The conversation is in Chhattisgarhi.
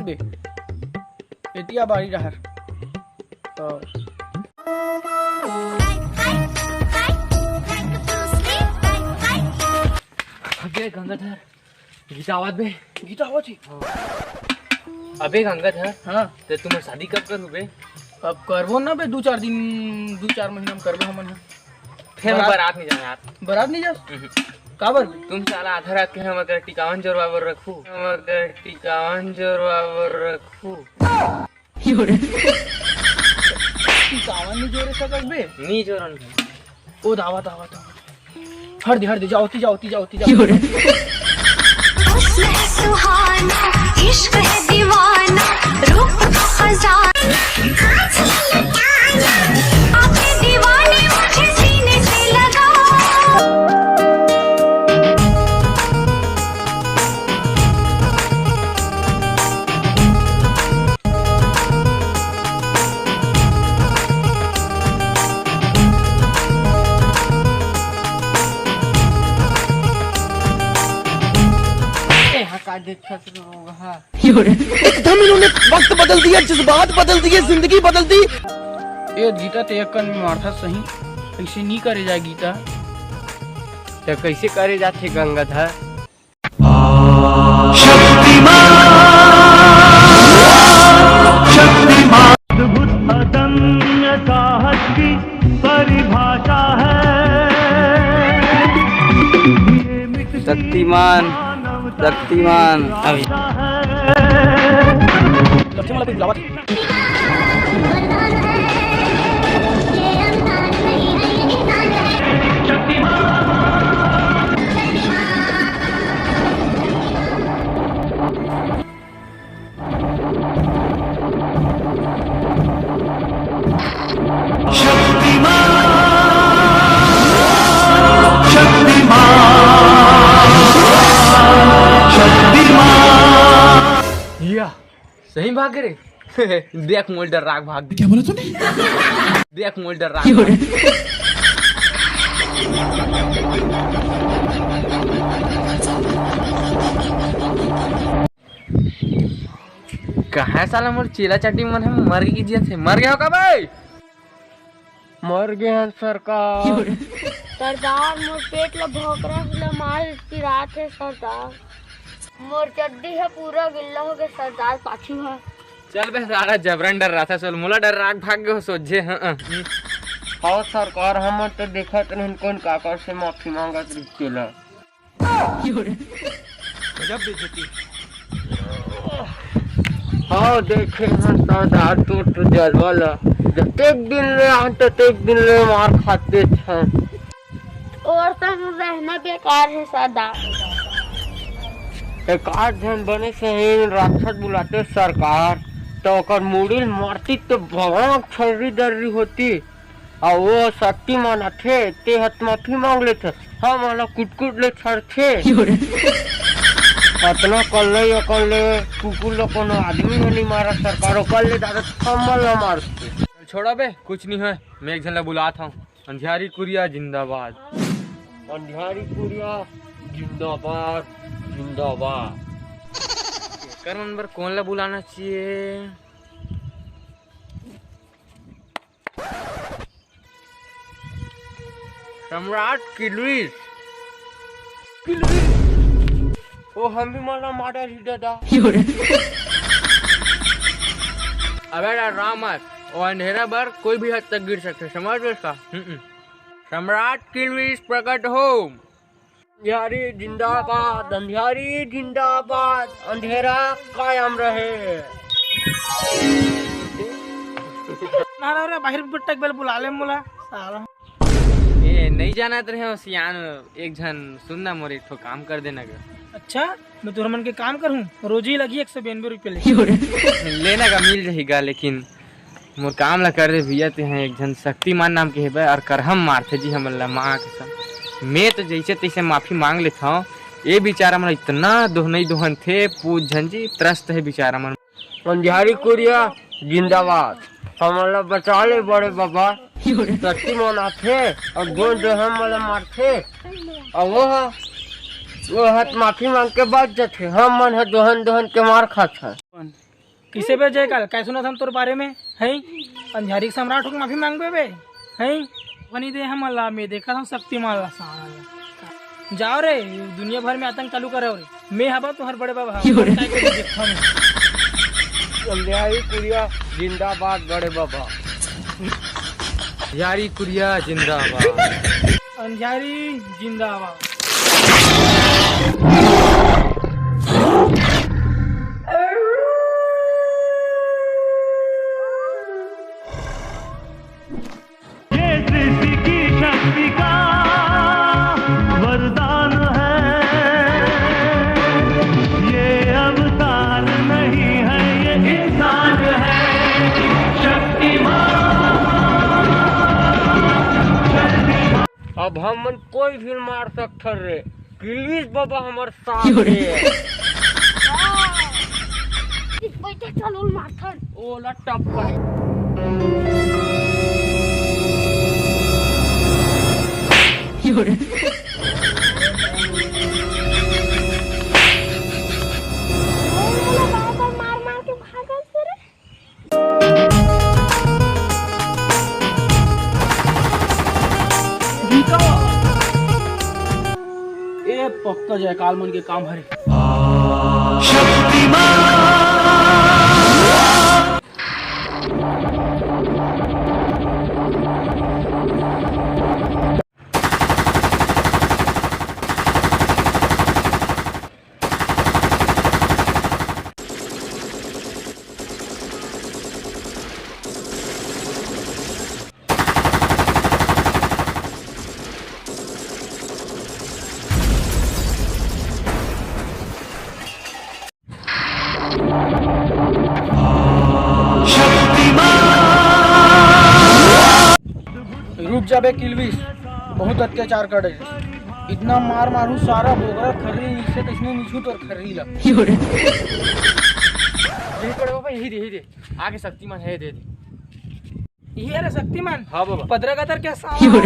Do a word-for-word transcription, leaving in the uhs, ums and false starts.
बे, एतिया बारी रहर। तो अबे गंगाधर, गीता आवत बे। गीता आवत हे? अबे गंगाधर, हाँ। तो तुम शादी कब करू बे? अब करबो ना बे, दू चार दिन, दू चार महीना में करबो हमन ह। फेर बारात बारात नहीं जाना यार। बारात नहीं जास? काबर? तुम साला आधा रात के हमर कर टिकावन जोरवा बर रखू, हमर कर टिकावन जोरवा बर रखू। टिकावन नहीं जोरे सकस बे? नहीं जोरन। ओ दावा, दावा, दावा। हर दे, हर दे, जाओ, ती जाओ, ती जाओ, ती जाओ। हुस्न है सुहाना, इश्क है दीवाना, रूप का खजाना। आके दीवाने मुझे सीने से लगाओ। एकदम इन्होंने वक्त बदल दिया, जज्बात बदल दिए, जिंदगी बदल दी। ए गीता, ते एक कन में मारथा सही, ऐसे नहीं करे जाए गीता। तो कैसे करे जाथे गंगाधर? शक्तिमान, शक्तिमान। अद्भुत अदम्य साहस की परिभाषा है। शक्तिमान, शक्तिमान। अभी। शक्तिमान, शक्तिमान, शक्तिमान। या, सही भाग रे। देख मोर डर्राक भाग। क्या बोला तूने? देख मोर डर्राक भाग। कहाँ साला मोर चेला चाटी मन ह मर के जियत हे? मर गए हो का बे? मर गए हन सरकार। सरदार, मोर पेट ल भोकरा ल मार पिरात हे सरदार। मोर चड्डी ह पूरा गिल्ला हो गए सरदार, पाछू ह। चल बे साला, जबरन डर्राथस, मोला डर्रा के भाग गए हो सोझे। हाँ, हाँ। हाँ सरकार, हमन तो देखत रहन कोन काकर से माफी मांगत रहिस तेला। गजब बेइज्जती। हाँ, देखे हन सरदार तोर तो जलवा ला। जतेक दिन ले आन, ततेक दिन ले मार खाते छन। और संग रहना बेकार है सरदार। एकाध झन बने सही राक्षस बुलाते सरकार, तो ओकर मुड़ी ल मारती तो भवाक छर्री दर्री होती। अउ वो शक्तिमान आथे, ते हत माफी मांग लेथे, हमन ला कुटकुट ले छड़थे। अतना कल्ले अकन ले कुकुर ल कोनो आदमी ह नहीं मारा सरकार, ओकर ले जादा हमन ला मारथे। छोड़ा बे, कुछ नहीं होय, मैं एक झन ला बुलात हूँ। अंधियारी कुरिया जिंदाबाद। अंधियारी कुरिया जिंदाबाद, जिंदाबाद। कर मन बर कौन ला बुलाना चाहिए? सम्राट किलविस। किलविस। ओ, हम भी मन ला मार डारही दादा। अबे डर्रा मत, ओ अंधेरा बर कोई भी हद तक गिर सकथे, समझ गए का? हम्म। सम्राट किलविस प्रकट हो। अंधियारी जिंदाबाद, अंधियारी जिंदाबाद, अंधेरा कायम रहे। ना रे, बाहर बट्टा के बेल बुला ले मोला, साला। ए, नहीं जानत रहे हो सियान, एक झन सुन ना मोर एक ठो काम कर देना गा। अच्छा, मैं तोर मन के काम करूँ, रोजी लगी एक सौ बयानबे रुपये ले। लेना गा, मिल जाही गा, लेकिन मोर काम ला कर दे भैया, ते हैं एक झन शक्तिमान नाम के हेबे, और करहम मारथे जी हमन ला माँ के संग। मैं तो जैसे तैसे माफी मांग लेथव, ये बेचारा मन इतना दोहनई दोहन थे, पूछ झन जी त्रस्त है बेचारा मन। अंधियारी कुरिया जिंदाबाद, हमन ला बचा ले बड़े बाबा। शक्तिमान आथे और गोंद दोहन मन ला मारथे, और वो ह-, वो हत माफी मांग के बच जथे, हम मन ह दोहन दोहन के मार खाथन। किसे बे जयकाल, काय सुनत हन तोर बारे में? हैं? अंधियारी के सम्राट होके माफी मांगबे बे? हैं? बनी दे हमन ला, मैं देखत हूँ शक्तिमान ला, साला ला। जाओ रे, दुनिया भर में आतंक चालू करे हो रे। मैं हबा तुहर बड़े बाबा, क्यों रे? काय के देखत हूँ। अंधियारी कुरिया जिंदाबाद बड़े बाबा। अंधियारी कुरिया जिंदाबाद। अंधियारी जिंदाबाद। ये सृष्टि की शक्ति का वरदान है, ये अवतार नहीं है, ये इंसान है, शक्तिमान। अब हमन कोई भी मार सकथन रे, किल्विश बाबा हमर साथ हे। बैठे चल, ओल मारथन। ओला टपका। ओला बार बार मार मार के भागल से रे। ए पक्का जयकाल मन के काम हरे। रुक जाबे किल्विश, बहुत अत्याचार करे। इतना मार मारू, सारा बोगरा खर्री नीचे तइसने नीचू तोर खर्री ला। यही पड़े बाबा, यही दे, यही दे। आगे शक्तिमान हे, दे दे। ये रे शक्तिमान। हाँ बाबा। पदरा का तर क्या साला?